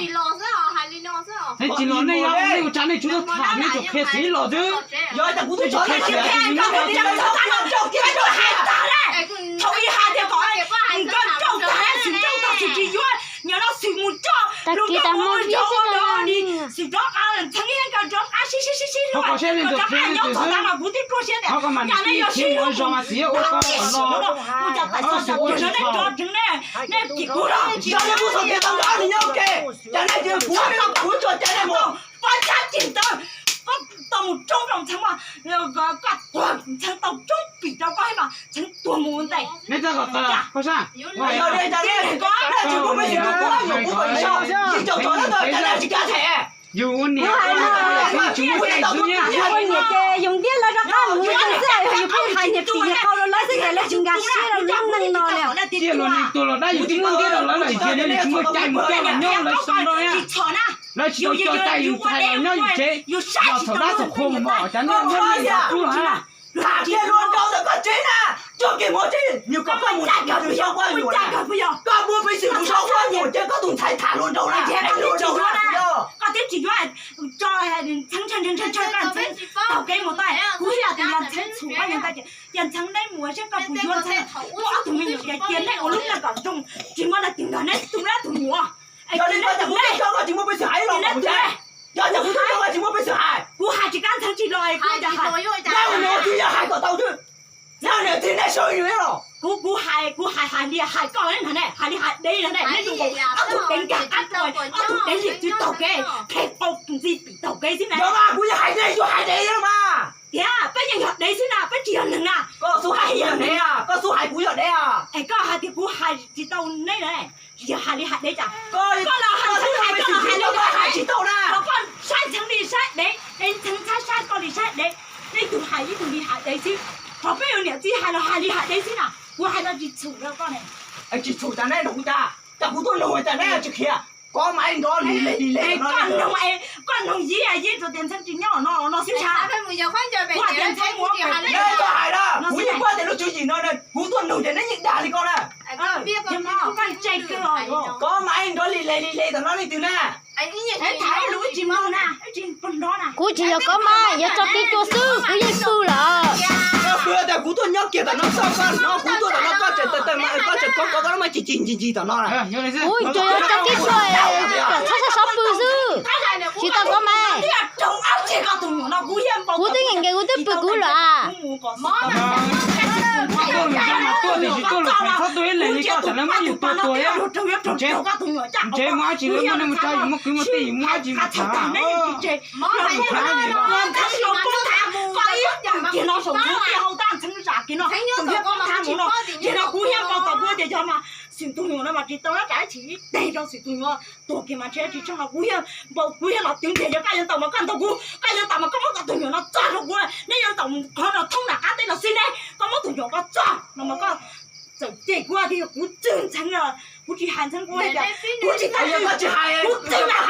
Tsis los nej yuav ua tsa nej tsuas tham nej tsuas qhia xiv los xwb. Tsis qhia xiv. Thaum ub hais tias kom nkawd nrauj tag, xwm nrauj tag xwm tsis yuav, nim no xwm mus coj lus nrauj ua nrauj ua nrauj li, xwm rov qab ntxeev ib nkawd rov qab sib sib sib sib luag, kom rov qab nyob txog tav mas kuv twb ruaj siab tias yog nej yuav sib luag mus, mus cov tawm xov cov tsev nej nrov tsev nej, nej cim kuv los. Yog nej kuj txog tias tau nrov li nyob ua ke, cas nej cia kuv, kuv tsuas cais nej mus. Koj txhob cim ntawd, koj tau mus roob rau ntxeev mas, koj tuag ntxeev tau roob pim rau koj thiab mas ntxeev tuag mus ua ntej. Nej txawj kom tawm, koj sab. Yog li cas nej tsis muaj peev xwm tus kuv, yog kuv kom yus so, yus caum tau ntawd cas nej tsis kav them. Yus ua niam, yus ua niam xwb, yus ua niam ces yus ntiab lawv rov qab mus yus xwb, yus pheej hais niam pim niam qau rau lawv xwb ces lawv tsis nkag siab rau lub neej no li. Tiaj luag neeg tuag los dab yus twb muab ntiab rau lawv lawm ces nej tsis muaj cai mus coj los nyob lawv xoo rau na. Lawv tsis tau coj cai yus ntxhais los nyob yus tsev, los thaum dab thaum qhua mus mos cov noj nyob nej yus kub los na. Tham tias luag nraug ntawm koj tsev na, tso kiag mus tsev, nws kom koj mus tham luag nraug ua nyuam na. Koj muaj peev xwm mus so ua nyuam ces koj tus ntxhais tham luag nraug na, luag nraug na. Koj twb tsis yuav, tso ntxhee ntxhee ntxhee ntxhee, koj ntxhee taug kev mus tau, kuv ib yam tias yog ntxhee txhum koj yog ntag ces yog ntxhee neb mus seb koj puas yuav ntxhee, muaj ob tug me nyuam ces cia neb ua lub neej kom zoo, tsis muaj leej twg nrog neb tu neb tus nyuam. Yog li koj tias kuv twb coj koj tsis muaj peev xwm hais los kuv tsev, yog tias kuv twb coj koj tsis muaj peev xwm hais. Kuv hais tsis kab ntxhee tsis los kuv tias hais, neb ua niam txiv yog hais kom tau twb, neb ua niam txiv neb sawv yus los. Kuv, kuv hais, kuv hais hais li hais koj ne, hais li hais dev ne, neb tus ob tug dev nkag qab tuaj, ob tug dev liam twb taug kev, qhe qau ntxi pim taug kev xwb na. Yog mas kuv yog hais ne, yus hais dev mas. Tiag, peb yeej yog dev xwb na, peb tsis yog neeg na. Koj xub hais kuv yog dev, koj xub hais kuv yog dev. Es koj hais tias kuv hais tsis tau neb na, yog hais li hais dev cas? Koj los hais ntxhee hais, koj los hais li koj hais tsis tau na. Koj saib ntxhee li saib dev, es ntxhee saib saib koj li saib dev, ib tug hais ib tug li hais dev xwb. Qhov peb ua niam txiv hais los hais li hais dev xwb na, kuv hais no tsis txhum rau koj ne. Tsis txhum cas neb nrog kuv cas, cas kuv tuaj nug cas neb tsis qhia. Koj mas ib nrov li le li le. Koj nug, koj nug yib yib rau tias ntxhee tsis nyob no no xwb ntag. Kuv hais tias ntxhee mus, neb txhob hais na, kuv yeej paub tias lub tswv yim no kuv tuaj nug ces neb yeej dag li koj na. Koj mas ib nrov li le li le tom no leej twg na. Kuv tsis yog koj mas, yog tso kev cua xwb, kuv yeej pw lawm. Koj pw tias kuv tuaj nyob kiag tom no txog koj no, kuv tuaj tom no koj tseem tawm tawm mas koj tseem kov kov koj lub mas ci ci ncig ncig tom no. Kuv tsuas yog tso kev cua, kom txhob txhob pw xwb, tsis tau koj mas. Kuv twb nkees nkees kuv twb pw kuv lawm. Tuaj lwm zaus mas tuaj tiam sis tuaj lwm zaus txhob tuaj ib leeg li koj, tam lawv muab yus tua tuag thiab. Tsev mus dab tsi lawv muab nej mus tso, yus muaj kwv muaj tij yus muaj dab tsi mas tham. Xwm tus nyuam no mas tsis tau na, tsam ib chim ib teg rau xwm tus nyuam tuag kiag mas ntshe tsis tshee los kuv yog npaum kuv yog los twv ntiag yog koj yuav ntaus mas koj ntaus kuv, koj yuav ntaus mas koj muab koj tus nyuam no txog rau kuv, neb yuav ntaus qhov no thoob nram qab teb los xij neb, koj muab tus nyuam koj txog no mas koj txawm cem kuv tias yog kuv txwg ntxhee, kuv tsis hais ntxhee kuv tias kuv tsis tau, kuv tsis hais, kuv tsis tau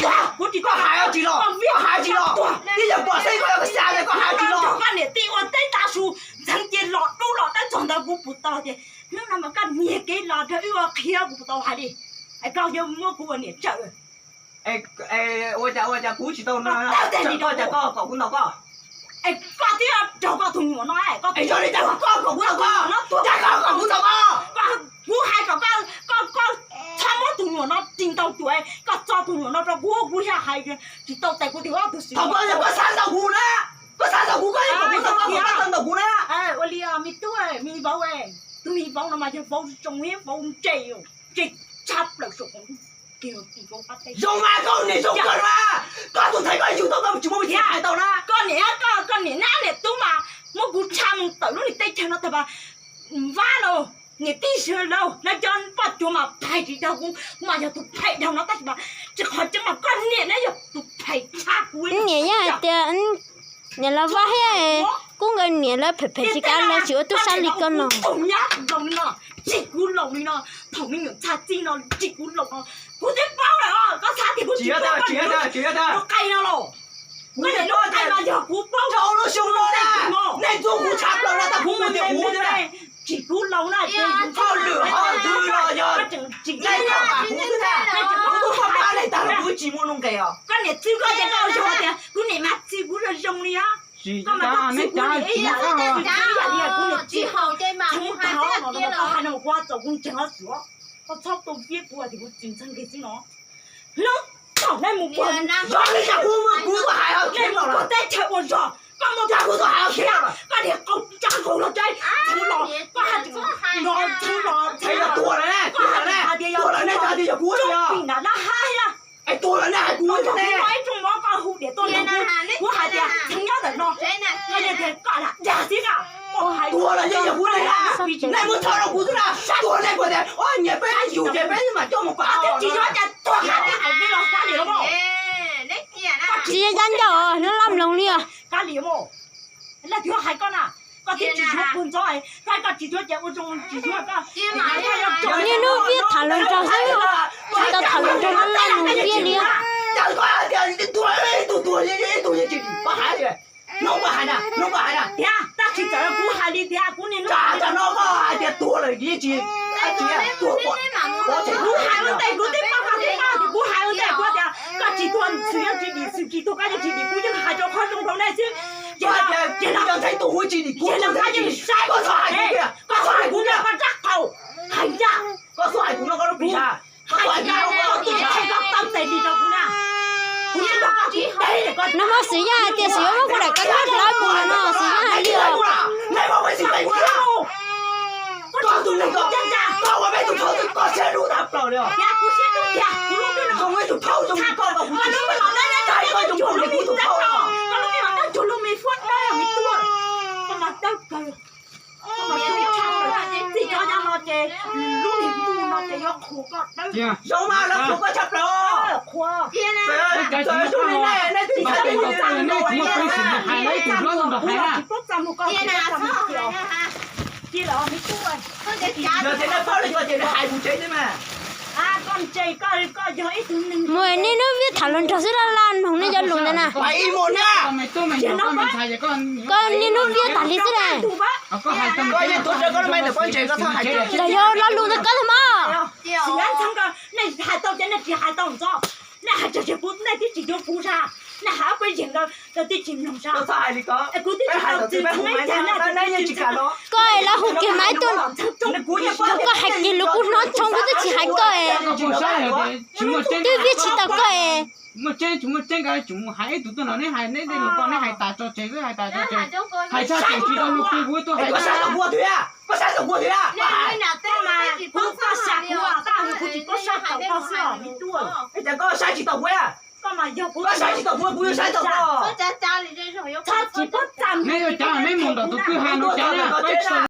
hais, kuv tsis tau hais tsis los, koj hais tsis los, twb yog pom xeeb koj yog xav tias koj hais tsis los. Koj niam tij ua teb tav su, ntxhee cia los dub los dawb txog ntawd kuv puas tau tias hnub no mas koj niag kev los rau wb ua qhia kuv puas tau hais li. Es koj yuav muab kuv ua niam tsawm. Ua cas ua cas kuv tsis tau no, koj cas koj kom kuv ntaus koj. Es koj twb raug koj tus nyuam no, es yog li cas koj kom kuv ntaus koj, cas koj kom kuv ntaus koj. Kuv hais kom koj, koj txhob muab tus nyuam no tsis ntaus cuam, koj txo tus nyuam no rau kuv, kuv yog hais tsis tau tes kuv tias ob tug xwb. Thaum koj yog koj xav ntaus kuv na, koj xav ntaus kuv koj yeej kom kuv ntaus koj, koj txhob ntaus kuv na. Ua li me tub, me vauv, tus me vauv no mas yog vauv zoo thiab vauv ntse, ntse tshaj plaws saum koom. Zoo mas koj niam zoo kawg mas, koj tus ntxhais koj yug tau koj tsis muaj peev xwm hais tau na. Koj niam, koj niam nab niam tub mas muab kuv tsha mus tawm lub niag teb chaws no tag mas, vab los niam tij sawv daws, lawv cov poj cuav mas phem tsis dhau, kuv mas yog tus phem dhau no tab sis mas tsis qhov tseeb mas koj niam nab yog tus phem tshaj kuv. Niam yeej hais tias niam lawv vaj thiab, kuv nkawd niam lawv phem phem tsis kav lawv tsis ua tub sab li koj no. Tsis kuv laus li no, thaum me nyuam txhaj txij no tsis kuv laus no, kuv twb paub lawm, koj xav tias kuv tsis paub, kuv qai no los, kuv niam lub qai mas yog kuv paub. Rau lub Tsis tas neb cav tsis muaj qab hau. Tsis haum ces mam mus hais xwb tiag los. Koj txhob tu fiab kuv tias kuv tsis ntxeev kiag xwb no. Hnub thaum nej mus puag, kuv hais, nej mus puag teb chaws ua zog, koj mus puag kuv hais khiav, koj niag qau tsa nkaus los tsev, txheev los, koj hais tias no txheev los, txheev los, tuag lawm ne, tuag lawm ne, tuag lawm ne, txhob hais tias yog kuv, tsoom pim nram dab haib na. Es tuag lawm nej hais kuv ne. Ib tsoom mov koj hu diam tuaj nrog kuv, kuv hais tias txheev nyob ntawm no, koj yeej tias koj lam dag xwb na. Tuag lawm yeej yog kuv ne, nej muab tso rau kuv xwb na. Tuag nej kuv tias o nyiam peb yus ces peb mam coj mus pam. Tsis yuav cas tuag hais li los kab li los. Tsis yog cab ncauj, hnub lab mloog li os. Kab li os. Leej twg hais koj na, koj twb tsis yuav puag ntxov, koj tsis yuav ces ua zoo tsis yuav koj. Niaj hnub viaj tham hluas nraug xwb, tsis tau tham hluas nraug laj laj nus viaj li. Cas koj hais tias ib tug tuag, ib tug tuag, ib tug yeej tsis dim, koj hais li. Hnub koj hais na, hnub koj hais na. Tiag, tab sis txawm kuv hais li tiag, kuv niaj hnub, tam no koj hais tias tuag lawm yeej tsis, tsis tuag, kuv hais ua ntej kuv twb paub koj twb paub tias kuv hais ua ntej kuv tias koj tsis tuag xwm yeej tsis dim, xwm tsis tuag koj yeej tsis dim, kuv yeej hais rau qhov zoo rau nej xwb. Ces ces no koj yeej tsis dim, kuv yeej saib koj txhob hais kuv tias, koj txhob hais kuv tias koj rab qau, hais ncaj, koj txhob hais kuv no koj lub pis sas. Koj txhob hais kuv no koj lub pis sas, koj tau tes li rau kuv na. Kuv yeej nrog koj tsis teb li koj. Nag hmo Xwm Yaj hais tias Xwm Yaj muab kuv daim kab hlab mus no, Xwm Yaj hais li os. Koj tus neeg koj, koj ua peb tus thawj xwb koj siab dub tag plaws li os. Tiag, kuv siab dub tiag, kuv lub neej zoo ib tug thawj zoo li koj, koj kuv tsis xav, koj zoo li kuv tus thawj os. Koj lub neej zoo dawb cuag lub me fuab dawb me tuaj, koj mas dawb kawg. Txij cov yav no ces lub niag mus no ces yuav qhuas koj dawb. Zoo mas lawv qhuas koj tshaj plaws. Qhuas. Txawm zoo li nej, nej tsis txawj, nej tsis txawj, nej tsis txawj hais, lawv ib tug hlob ntawd hais na. Tsis paub txaj muag koj, tsis paub txaj muag koj. Cia lawm me tub. Yog tias nej paub li ko ces nej hais kuv tsev xwb mas. Koj ntse, koj, koj yog ib tug neeg. Mus niaj hnub viaj tham hluas nraug xwb, laj laj mloog nej cov lus ntawd na. Koj niaj hnub viaj tas li xwb na. Koj yeej tuav rawv koj lub me ntawm pob ntseg koj txhob hais. Los yog lo lus ntawd koj tag mog. Sim neej ntxhov ko, nej hais tau ces nej tsis hais tau ntxov. Nej hais tsawg tsawg kuv, nej twb tsis yuav kuv sas. Nej hais ob peb zeeg ntawd twb tsis mloog sas. Kuv twb tsis tau txwm txheeb ib cag, nej twb tsis kam. Koj es lawv hu kiag mas ib tug, koj hais kiag lus kuv hnov tshoob kuv twb tsis hais koj es. Twb viaj tsis tau koj es. Muaj tseeb tsis muaj tseeb, koj tsis mus hais ib tug tuaj no, neb hais neb tej lus ko neb hais tas tso tseg xwb, hais tas tso tseg, hais tshaj tawm tsis tau lus kuv kuv tuaj hais. Koj saib tau kuv twg a? Koj saib tau kuv twg a? Koj hais. Kuv, koj saib kuv, koj hais kuv tsis paub saib tau koj xwb os me tub. Es cas koj saib tsis tau kuv a? Koj mas yog kuv, koj saib tsis tau kuv, kuv yuav saib tau koj. Tsis paub txaj. Neb yuav cov neb mus ntawm tus kwj ha no cov na.